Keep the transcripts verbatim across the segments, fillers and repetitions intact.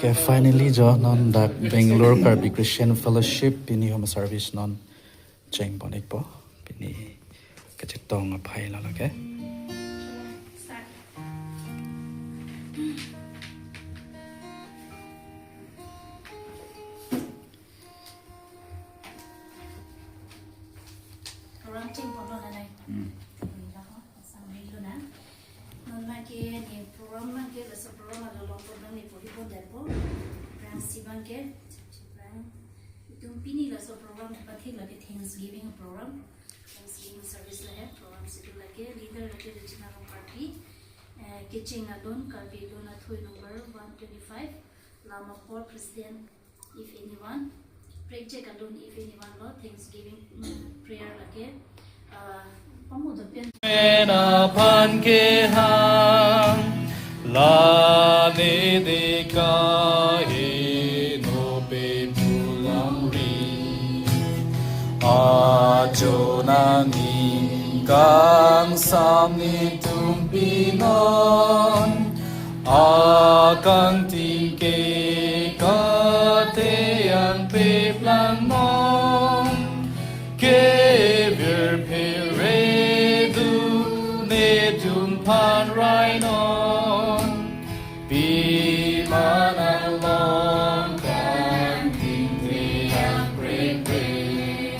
Okay, finally jo non dak Bangalore Karbi Christian Fellowship pini home service non cheng pon-ikpo. Pini kachetong aphai lo lake. Program cheng pon lo nanai. Hmm. Nila ho, sang nilo na. Non ma ke ne program ma ke laso program along program ne pohi pon depo. Program si bang ke, program. Itum pini laso program pathik lake Thanksgiving program. Thanksgiving service la hai, program si tu lake leader lake Regina Rongparpi. Eh, kecheng alun, Karbi Lun Athui number one twenty-five. Lama four president. If anyone, project alun, if anyone lo, Thanksgiving, mm, prayer lake, uh, pamu da pen. Pen aphan kehang, la ne de kaheno pe pulang ri. Ajo nangning kangsam netum pinon. Akangting ke kathe angpeplang non, kevirphere du netum aphan rai non. Pi manang long kangting the angprekprek.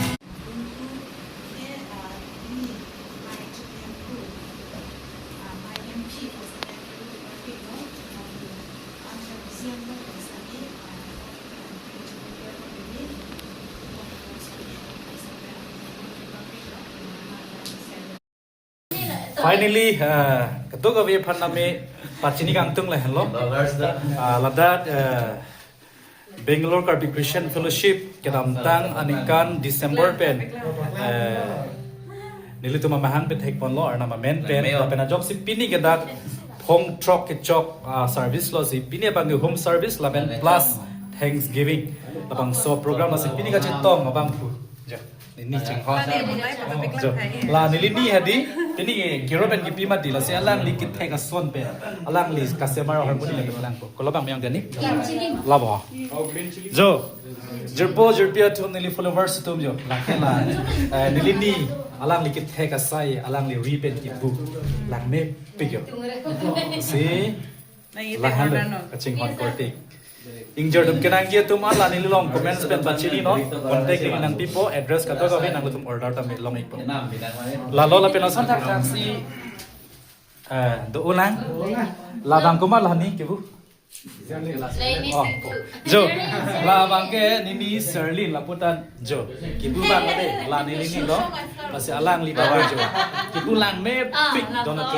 Finally, uh, kadokave aphan name pachini kangtung le henlo. Dollars da. Uh, ladak, uh, Bangalore Karbi Christian Fellowship kedamtang aningkan December pen, eh, nelitum amahang pethek ponlo, Arnam amen pen, lapen ajok si pini ke dak phongthrok kechok, ah, service lo si pini abang ke home service lapen plus Thanksgiving. Labangso program lo si pini kachetong abang pu. Ja. Nini cheng ho. Ade, mulai pada piklang Jo. Hai. La neli ni hadi, pini ke Kiro pen kipi mati lasi alangli kethek ason pen. Alangli customer ahormu ni lagi langpo. Kolo bang meyang gani? Labo. Jo. Jirpo, jirpi atum neli followers atum jo. Lake la. Eh, neli ni alangli kethek asai, alangli ri pen kipu. Langmepik jo. Si. Lahan lo, kachinghon korte. Ingjir atum kenangji atum ala neli along comments pen pachini non. Contact neli nangpipo, address kadokave nangtum order ta me long-ikpo. Lalo lapen ason thakthak si, eh, do-unang. Labang komat la ne kipu? Oh. Jo. Labang ke nini Serlin laputan jo. Kipu bang ade, la neli ni lo. Lasi alangli bang jo. Kipu langmepik donat.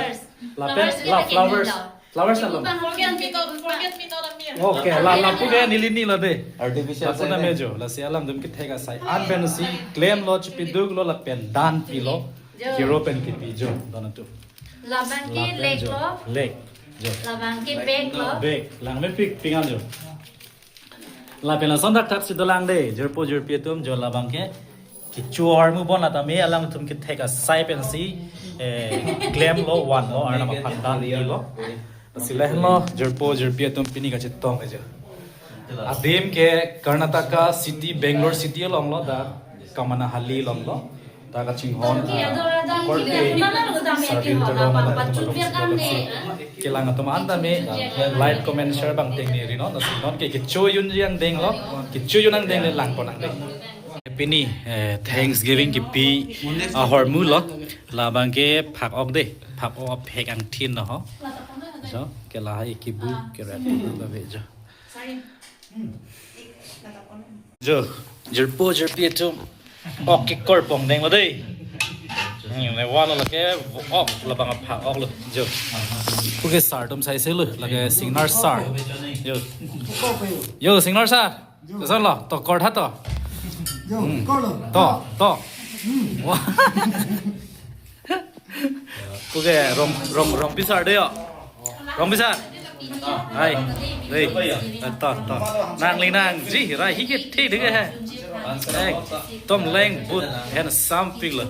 Lapen la flowers. Flowers along. Forget me not, forget me not, Amir. Okay, la lapu ke neli ni lo de. Artificial lapu na side. Mejo, lasi alangtum kethek asai. An pen si klemlo, chipiduklo lapen dan pilo. Jo. Kiro pen kipi jo, donat atum. Labang ke lapen lake jo. Lo. Lake. Jo. Labang ke bag lo. Bag. Langmepik pik an jo. Lapen lason thakthak si dolang de, jirpo jirpi atum jo labang ke. Kecho ahormu bon la tame alangtum kethek asai pen si, eh, klemlo, vanlo, Arnam aphan dan pilo. Si lahenlo, jirpo jirpi atum pini kachetong aja. Adim ke Karnataka city, Bangalore city along lo da, Kamanahalli along lo. Da kachinghon, ah, korte, Sarvin Teron, kelang atum an tame, like, comment, share bang tengne ri non, lasi non ke kecho yun yang denglo, kecho yun angdeng le lang pon angdeng. Pini, eh, Thanksgiving kipi ahormu lo, labang ke phak-ok de, phak-ok aphek angthin lo ho. Jo, ke lahai kipu, ke rat kipu kave jo. Jo, jirpo jirpi atum. Ok kekor pon denglo de. Hmm, ne walo lake ok labang aphak-ok lo. Jo. Pu ke sir atum sai se lo, lake Singnar sir. Jo. Jo, Singnar sir. Jo. Sir lo, to kor tha to. Jo, hmm. Kor lo. To, to. Hmm. Wah. Pu ke Rong, Rong, Rongpi sir de yo. Rongpi sir. Hai. Dei. To, to. Nangli nangji, rai hi kethe de he. Ekdom leng but handsome pik lo.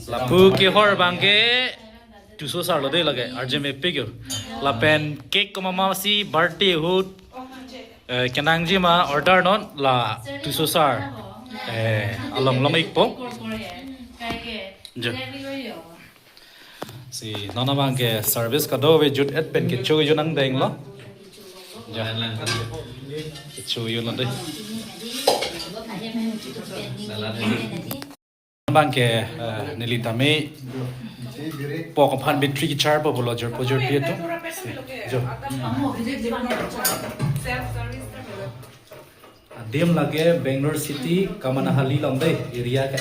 Lapu kehor bang ke. Tuso sar lo dei lake, arje mepik yo. Lapen cake komat ma si birthday ahut, eh, kenangji ma order non la Tuso sar. Eh, along long ikpo. Jo. Si non abang ke service kadokave jut-et pen kecho yo nangdenglo. Jo. Kecho yo lo dei. Abang ke, eh, neli tame pok aphan battery kecharpo pulo jirpo jirpi atum. Si, jo. Adim lake Bangalore City, Kamanahalli along dei area ke.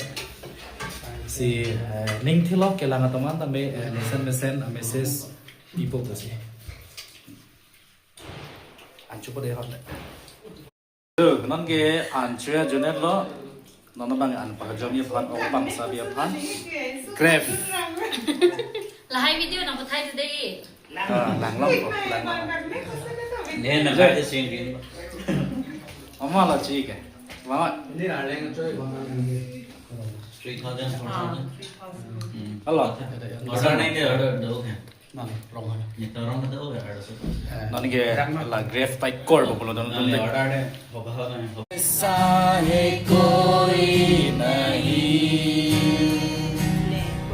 Si, eh, ning thilo kelang atum an tame, eh, mesen mesen, eh, message pipo pusi. Ancho po dei hot le. To, non ke ancho ajut-et lo, non abang an pajom aphan, ok pangsa aphan. Grab. Lahai video nangpathai today. Ah, lang lang po, lang lang. Ne na ka de sing din. Ama la chi ke. Mama. Ini ada yang cuy bang. Three thousand, four thousand. Hmm. Hello. Order nahi de, order do ke. Nang rong hana. Ni to rong do ke, order so. Non ke la Grab type kor bo pulo don. Nang order de, hoba hoba. ऐसा है कोई नहीं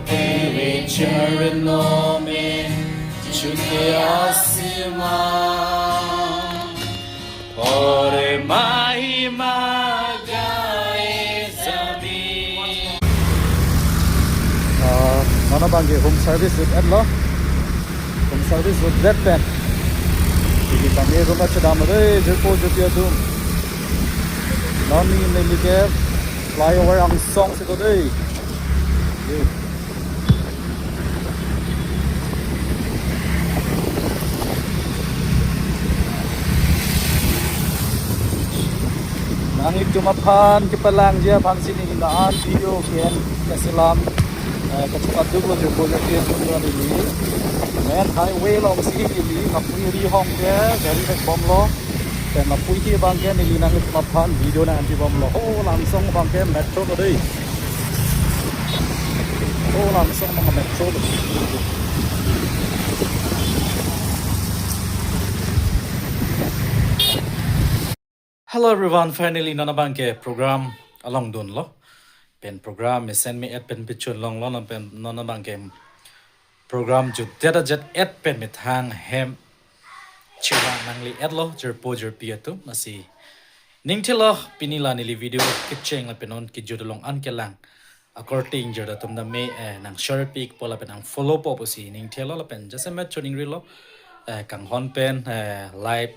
तेरे चरणों में झुके आसमां और महिमा गाए जमीन। Ah, non abang ke home service jut-et lo. Home service jut-et pen. Neli tame room achedam dei, jirpo jirpi atum. Non neli ke flyover angsong si do dei. Nanglitum aphan kepalangji aphan si neli la-an video ke-en keselam, eh, kachepatu lo jirpo jirpi atum, neli main highway along si neli kapuri hong ke gari vek bomlo. Pen lapuike abang ke neli nanglitum aphan video nang-anji bomlo. Ho langsong abang ke metro lo dei. Ho langsong abang metro lo. Hello everyone, finally non abang ke program along dunlo. Pen program mesen me-et pen pechun longlo, non pen non abang ke program jutdet ajat-et pen methang hem chirang nangle-etlo jirpo jirpi atum. Lasi ning thilo pini la neli video kecheng lapen non kejut along an kelang akorte ingjir atum tame, eh, nang share pikpo lapen nang follow po pusi ning thilo lapen jasemet choningrilo, eh, kanghon pen, eh, like,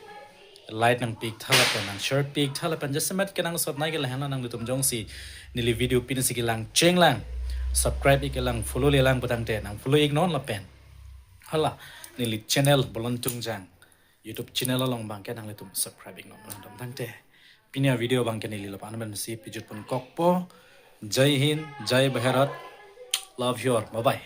like nang piktha lapen nang share piktha lapen jasemet kenangsot nai ke lahenlo, nanglitum jongsi neli video pini si kelang chenglang, subscribe ik-elang, follow lelang putangte nang follow iknon lapen hala neli channel Bolon Tungjang YouTube channel along abang ke nanglitum subscribe iknon putangte. Pini avideo abang ke neli lapu-an pen si pejut pon kokpo. Jai Hind, Jai Bharat. Love you all. Bye bye.